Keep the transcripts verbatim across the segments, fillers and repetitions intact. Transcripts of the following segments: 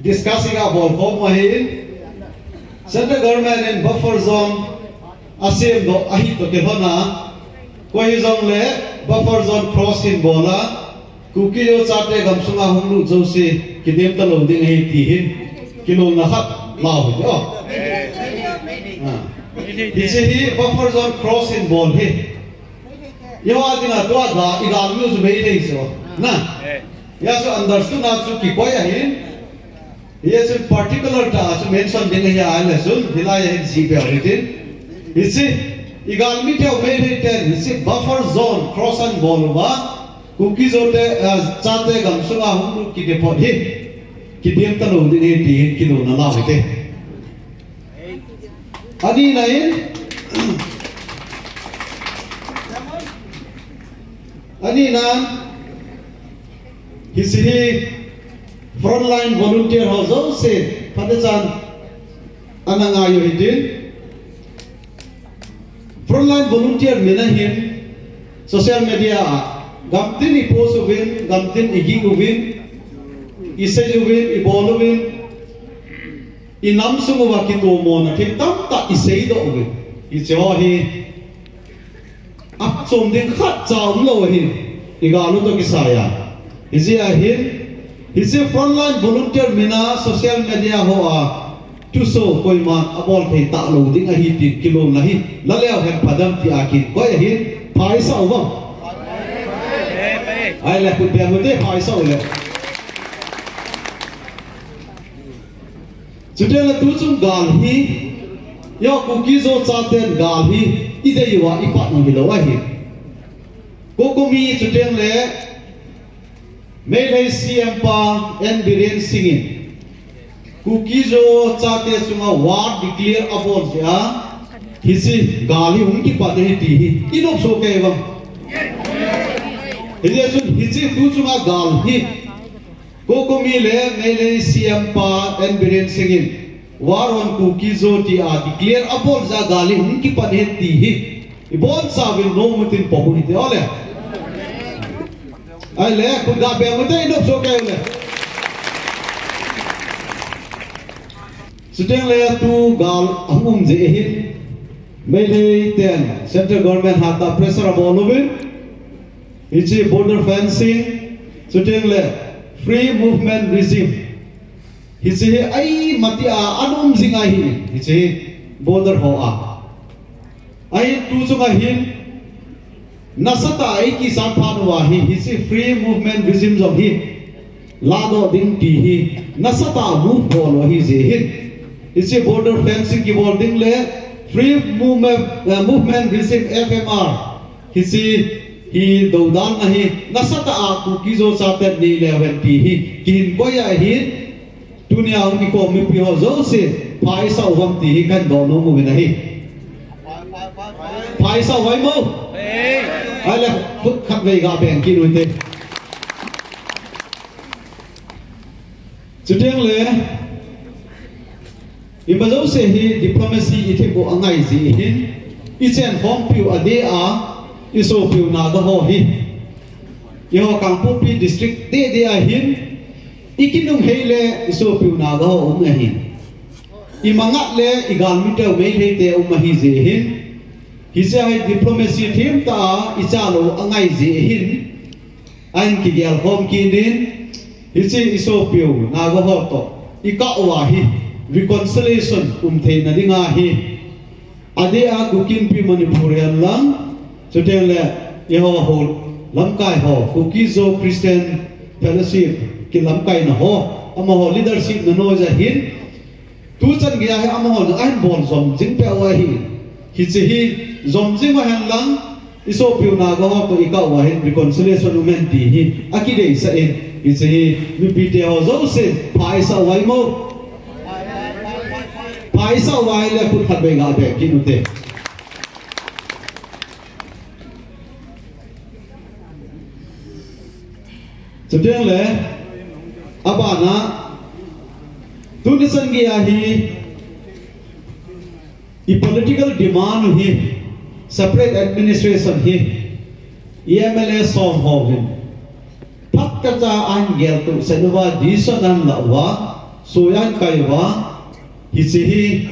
Discuss iga bol khom u ahin, Central Government in buffer zone asem doh ahi toh kilhon a, koi hijongle buffer zone cross hin bol a, Kuki-Zo chate gamsunga hung lut jouse kidem talou ding ahi ti hin kilona khat lau hite. Ah. Hiche hi buffer zone cross hin bol hi. Eiho a dinga tua da, i galmi u chu Meitei chu. Na. Hijeh chun understood na chu kikoi ahin. Hijeh chun particular tah a chu mention ding ahi a, ahile chun hilai a hin jih beh u hitin. Hiche, i galmi teu Meitei ten, hiche buffer zone cross ahin bol uva, Kuki-Zo te, ah, chate gamsunga hung lut kiti phot hi kidem talou ding ahi ti hin kilona lau hite. Ani na in, ani na, hiche hi frontline volunteer ho jouse, phatechan ana ngai u hitin. Frontline volunteer min a hin, social media a, gamtin i post uvin, gamtin i gih uvin, i sei uvin, i bol uvin, i nam sung uva kitomona thil tamtah i seidoh uvin. Hiche ho hi, achom ding khatcha umlou ahin, i gal u toh kisai a. Hijeh a hin, hiche frontline volunteer min a social media ho a, thuso koiman abol thei talou ding ahi ti kilona hi, la leu hen phadem ti a kin koi ahin, pha i sah u vang. Ahile, khut beng u te, pha i sah u le. Chuteng le tuchung gal hi, eiho Kuki-Zo chaten gal hi, i dei uva i pan u hilou ahi. COCOMI chuteng le, Meitei C M pa N Biren Singh in, Kuki-Zo chate chunga war declare abol jeh a, hiche gal hi hung kipan ahi ti hi, i nopso kei vang. Hijeh chun hiche tuchunga gal hi, COCOMI le Meitei C M pa N Biren Singh in, War on Kuki-Zo tia declare abol jeh a gal hi hung kipan ahi ti hi, i bonchauvin nom u tin pom u hite ole. Ahile, khut ga beng u te, i nopso kei u le. Chuteng le tu gal ahung um jeh hin, Meitei ten Central Government hatah pressure abol uvin, hiche border fencing, chuteng le free movement regime. Hiche hi ahi mati a ana um jing ahi, hiche hi border ho a. Ahin tuchunga hin, nasatah a eikisat phat uva hi, hiche free movement regime jong hi, ladoh ding ti hi, nasatah a move bol u ahi jeh hin. Hiche border fencing kibol ding le, free movement, eh, movement regime F M R. Hiche hi dodalna hi, nasatah a Kuki-Zo chaten nei leu hen ti hi, kihin koi ahin, tunia hung kikhom mipi ho jouse, pha i sah u vang ti hi kahin doh nom uvin ahi. Pha i sah u vai mo? Ahile, khut khatvei ga beng kit u hite. Chuteng le, ima jouse hi diplomacy i thep u angai jeh hin, i chenkhompiu adeh a, i sopiu Naga ho hi, eiho Kangpokpi district deh deh a hin, i kinunghei le i sopiu Naga ho um ahin. I mangat le i galmi teu Meitei te um ahi jeh hin, hiche hi diplomacy themtah a i chalou angai jeh hin, ahin kigel khom kit in, hiche i sopiu Naga ho toh i kah uva hi reconciliation um theina dinga hi, adeh a Kuki Inpi Manipur hen lang, chuteng le eiho ho lamkai ho, Kuki-Zo Christian Fellowship kilamkaina ho, amaho leadership na noija hin, tuchan geiya hi amaho jong ahin bol jom jing peh u ahi. Hiche hi jom jing u hen lang, i sopiu Naga ho toh i kah uva hin reconciliation um hen ti hi akideisah in, hiche hi mipite ho jousen pha i sah u vai mo? Pha i sah u vai le khut khatvei ga beng kit u te. Chuteng le, abana, tuni chan geiya hi, i political demand u hi, separate administration hi, i M L A som ho hin, phatechan geltoh sah uva, decision ahin la uva, Soyan Kaiva, hiche hi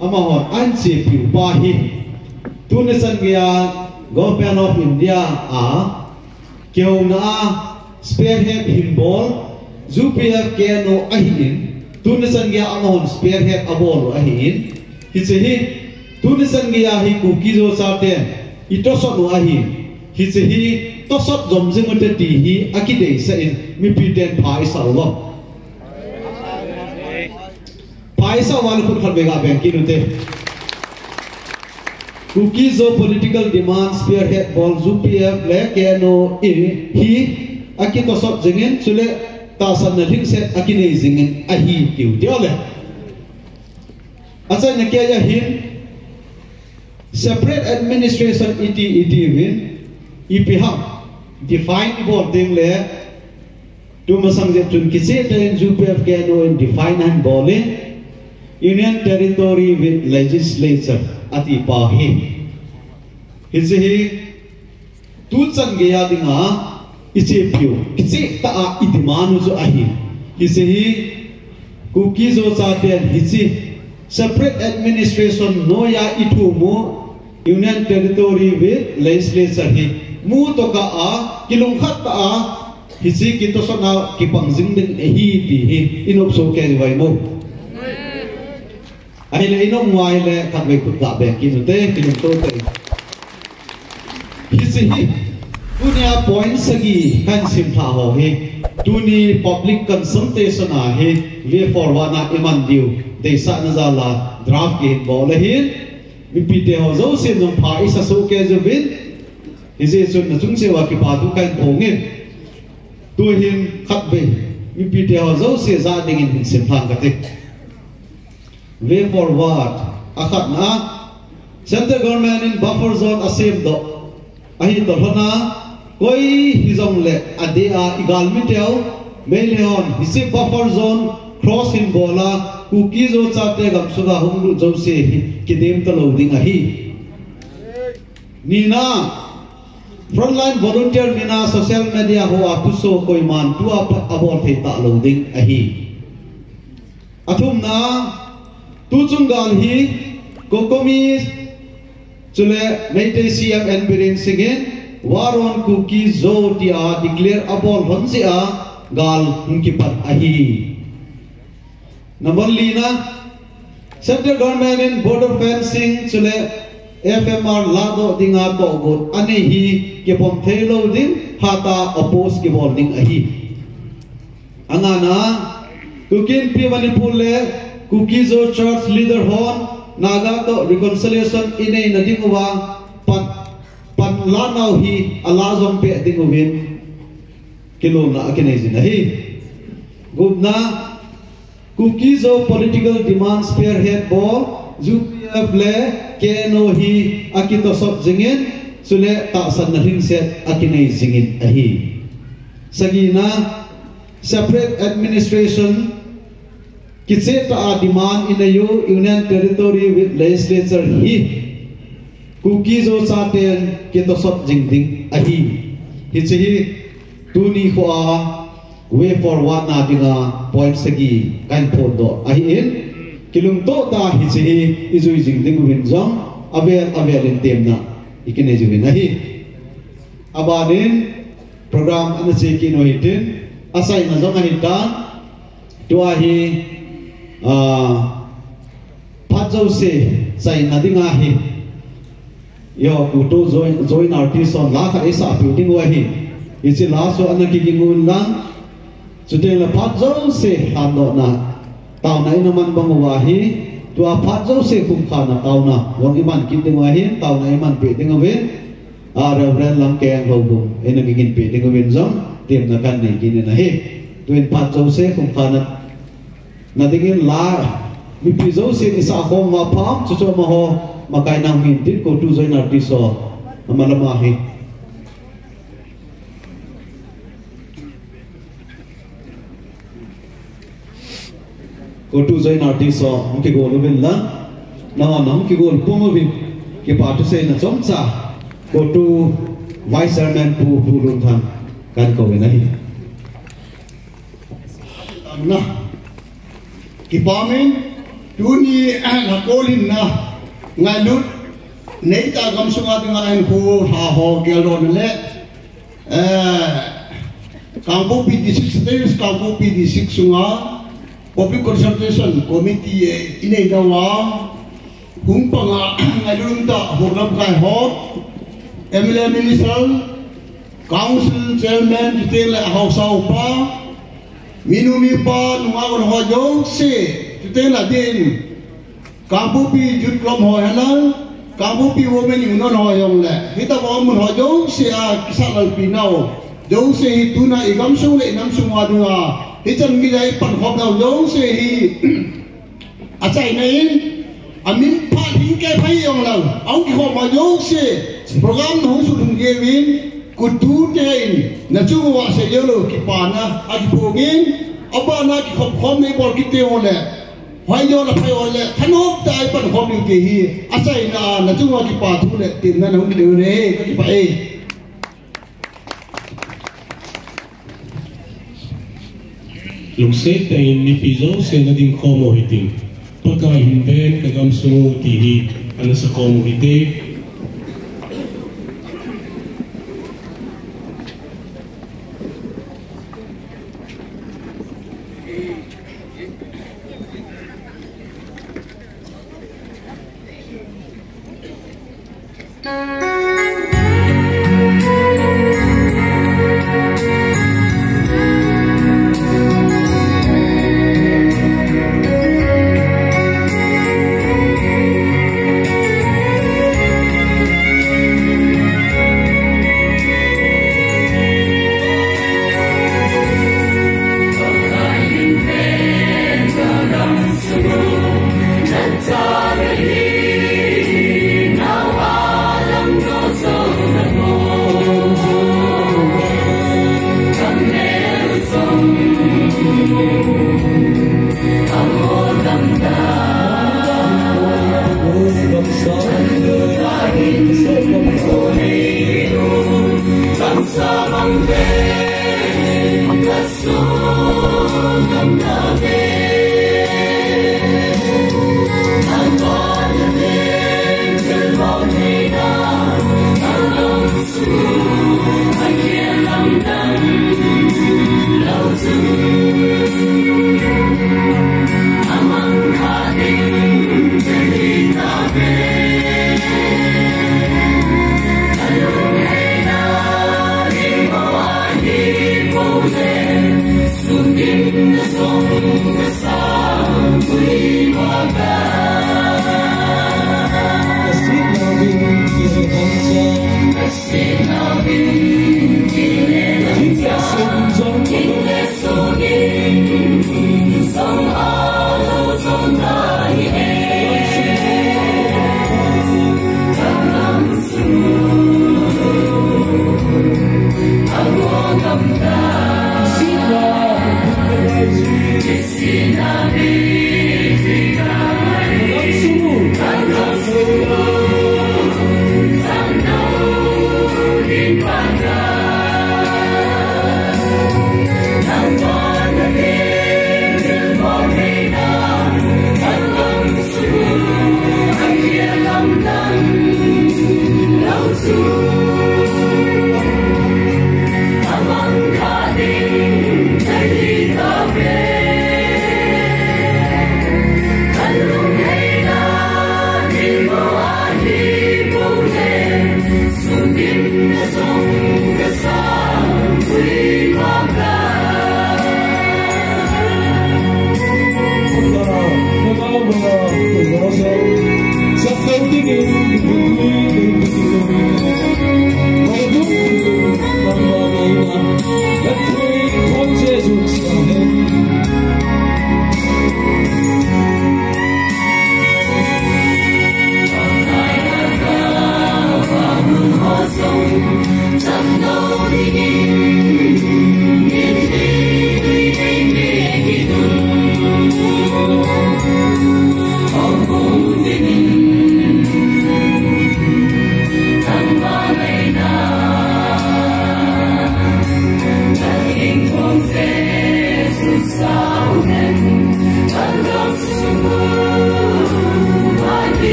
amahon ahin chepiu pa hi. Tuni chan geiya Government of India a kihouna a spearhead hin bol, U P F K N O ahin, tuni chan geiya amahon spearhead abol u ahin. Hiche hi, tuni chan geiya hi Kuki Zo chaten itosot u ahin. Hiche hi, tosot jom jing ute ti hi akideisah in, mipi ten pha isah uvo. Pha isah uva le khut khat vei ga beng kit ute. Kuki Zo political demand spearhead bol U P F le K N O in hi akitosot jingin, chule tahsanna lhingset akinei jingin ahi tiu tiu le. Achaina keiya hin separate administration iti iti uvin, ipi ham define ibol teng le, tumasang jep chun kicheh tah in U P F K N O in define ahin bol in, Union Territory with Legislature ati pa hi. Hiche hi tuchan geiya dinga ichepiu, kicheh tah a idemand u chu ahi. Hiche hi Kuki Zo chaten hiche separate administration noiya ithum u Union Territory with Legislature hi mu tokah a, kilungkhat tah a, hiche kitosotna kipang jing ding ahi ti hi inopso kei uve mo. Ahile inop ngai le khatvei khut ga beng kit ute, kilungto te. Hiche hi, tunia point sagi kahin simlha ho hi, tuni public consultation a hi, way forward na iman diu deisahna jal a draft kihin bol ahin, mipite ho jousen jong pha isah soh kei uvin, hijeh chun nachung cheh uva kipa thu kahin phong in, tuhin khatvei mipite ho jouse jah dingin hin simlhang kate. Way forward, akhatna, Central Government in buffer zone asemdoh ahi toh lhona, koi hijongle adeh a igalmi teu, Meitei hon hiche buffer zone cross hin bol a, Kuki Zo chate gamsunga hung lut jouse hi kidem talou ding ahi. Nina, frontline volunteer nina social media hoa thuso koiman tua pat abol thei talou ding ahi. Athumna, tuchung gal hi COCOMI chule Meitei C M N Biren Singh in War on Kuki Zo tia declare abol lhon jeh a gal hung kipan ahi. Number lina, Central Government in border fencing chule F M R ladoh dinga tohgon anei hi kipom theilou ding, hatah a oppose kibol ding ahi. Angana, Kuki Inpi Manipur le Kuki Zo Church leader hon Naga toh reconciliation inei na dinguva pan, pan lanau hi alah jom peh dinguvin kilolna akinei jin ahi. Gupna, Kuki Zo political demand spearhead bol, U P F le K N O hi akitosot jingin, chule tahsanna lhingset akinei jingin ahi. Sagina, separate administration kicheh tah a demand inei u Union Territory with Legislature hi Kuki Zo chaten kitosot jing ding ahi. Hiche hi tuni khoa way forward na dinga point sagi kahin phondoh ahin, kilungto tah a hiche hi ijui jing dinguvin jong avel avel in temna ikinei jiuvin ahi. Abanin program ana che kit u hitin, achaina jong ahitan, tua hi, ah, phat jouse chaina dinga hi, eiho CoTU joint, joint artist hon la khat eisahpeh dingu ahi. Hiche la chu ana kiging un lang, chutengle phat jouse lhandohna, taona ina man bang uva hi, tua phat jouse khumkhana taona jong iman kit dingu ahin, taona iman peh dinguvin, a, Reverend Lamkeng Houbung in ana kigin peh dinguvin jong temna kahin nei kit in ahi. Tuin phat jouse khumkhana na dingin la, mipi jousen isah khom uva pha, chuchu amaho makaina hung hintin, CoTU joint artist ho, amalama hi. CoTU joint artist ho, hung kigol uvin lang, nahon hung kigol pum uvin, kipa thuseina chomcha, CoTU Vice Chairman Pu, Pu Lunthang, kahin kouvin ahi. Na. Kipa min, tuni, eh, na kolin na, ngailut, neita gamsunga dinga ahin khu ha ho geldoh na le, eh, Kangpokpi District, State Kangpokpi District sunga, Public Consultation Committee, eh, inei dawa, hung panga, ngailun ta, hurlam kai ho, M L A Minister, Council Chairman, chuteng le haosa upa, minu mipa, nungah u ho jouse, chuteng le din, Kangpokpi Youth Club ho henlang, Kangpokpi Women Union ho jong le, hitobang mun ho jouse a, kisah lalpi nau, jouse hi tuna i gamsung le i namsung a dinga, hichan geiya i pankhom nau jouse hi, achaina in, amin phat hing kei phai jong lang, ahung kikhom ma jouse, program na hung sut hung gei uvin, kutu te in, na chung uva seijou lou kipana, akiphongin, abana kikhop khom nei bol kit teu le, hoijo la phai ole, thanop tah a i pankhom diu ti hi, achaina a, na chung uva kipa thu le, temna na hung kit diu ahi, kakipah e. Lungset tah in mipi jouse na ding khom u hitin. Pakai hin ven ka gamsung u ti hi ana sa khom u hite.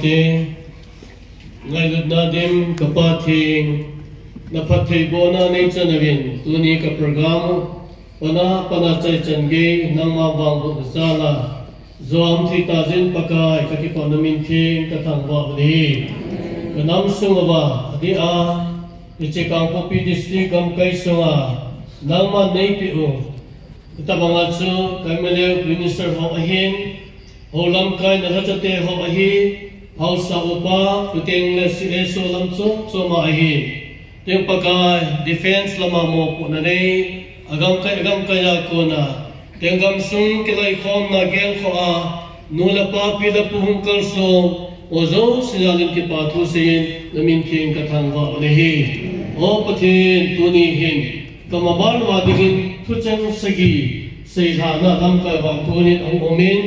Te, ngailutna dim ka Pathen, na phattheibohna neichan uvin, tuni ka program u, pana, pana chaichan gei, nangma vangbohna jal a, jong thei tah jeh in Pakai, ka kipah na min theng, ka thangvah u ahi. Ka nam sung uva, adeh a, hiche Kangpokpi District gamkai sunga, nangman neipeh u, Hitabanga chu, ka M L A, minister ho ahin, hou lamkai na lhachate ho ahi, haosa upa, chuteng le C S O lam chom chom a ahi. Tin Pakai, defense lama mopohna nei, agamkai, agamkai a kona, tin gamsung kilaikhomna gelkhoh a, nu le pa, pi le pu hung kalsong, o jouse jal in kipa thu seiyin, na min theng ka thangvah u ahi. O Pathen, tuni hin, Ka maban uva dingin thucheng sagi seilhahna lamkai vang tunin ahung umin,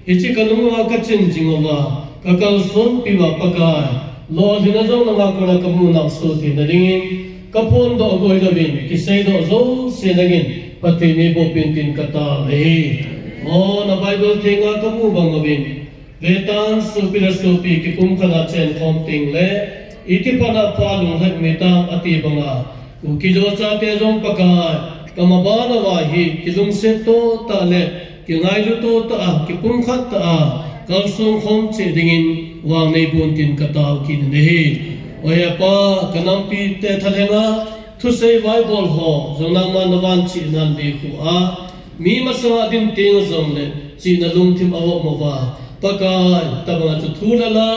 hiche ka lung uva ka chin jing uva, ka kalsonpi uva Pakai, lolhinna jong nanga kona ka mu nau soh theina dingin, ka phondoh goi louvin, kiseidoh jouse nangin, Pathen in eiboh peh in tin ka tao ahi. O, na Bible thenga ka mu bang uvin, Vetan sopi le sopi kipumkhat a chenkhom teng le, iti phat a pha lunglhai um hitam ati banga, Kuki-Zo chate jong Pakai, ka maban uva hi, kilungset to tah le, kingailu to tah a, kipumkhat tah a, kalsong khom cheh dingin, vang neiboh in tin ka tao kit in ahi. Oi Hepa, ka nampi te thalhenga, thusei vaibol ho, jong nangman na vanchehnan dei khu a, Mi masanga din teng jongle, chihna lungthim a um uva. Pakai, tabanga chu thu le la,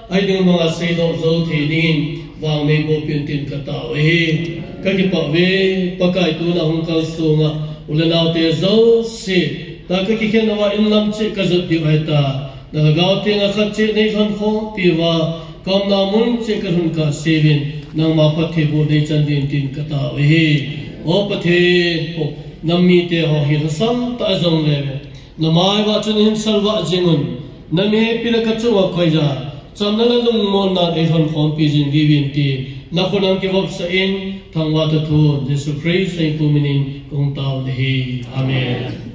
ahi ding banga seidoh jou thei dingin, vang neiboh peh in tin ka tao ahi. Ka kipah uve, Pakai tuna hung kalsonga, u le naote jouse, ta ka kikhen uva inlam cheh ka jot diu ahi ta. Na lhagao thenga khat cheh nei lhonkhompi uva, ka umna mun cheh ka lhun kah seuvin, nangma phattheiboh neichan dingin tin ka tao ahi. O Pathen, o nam mite ho hi lhasam tah jongle, na mai uva chun hin salvah jing un, na mipi le ka chunga koiya, chamna le lungmonna ei lhonkhompi jing diuvin ti, na khut a kivopsah in, thangvah tah thu, Jesu Christ, na inpu minin, ka hung tao ahi. Amen.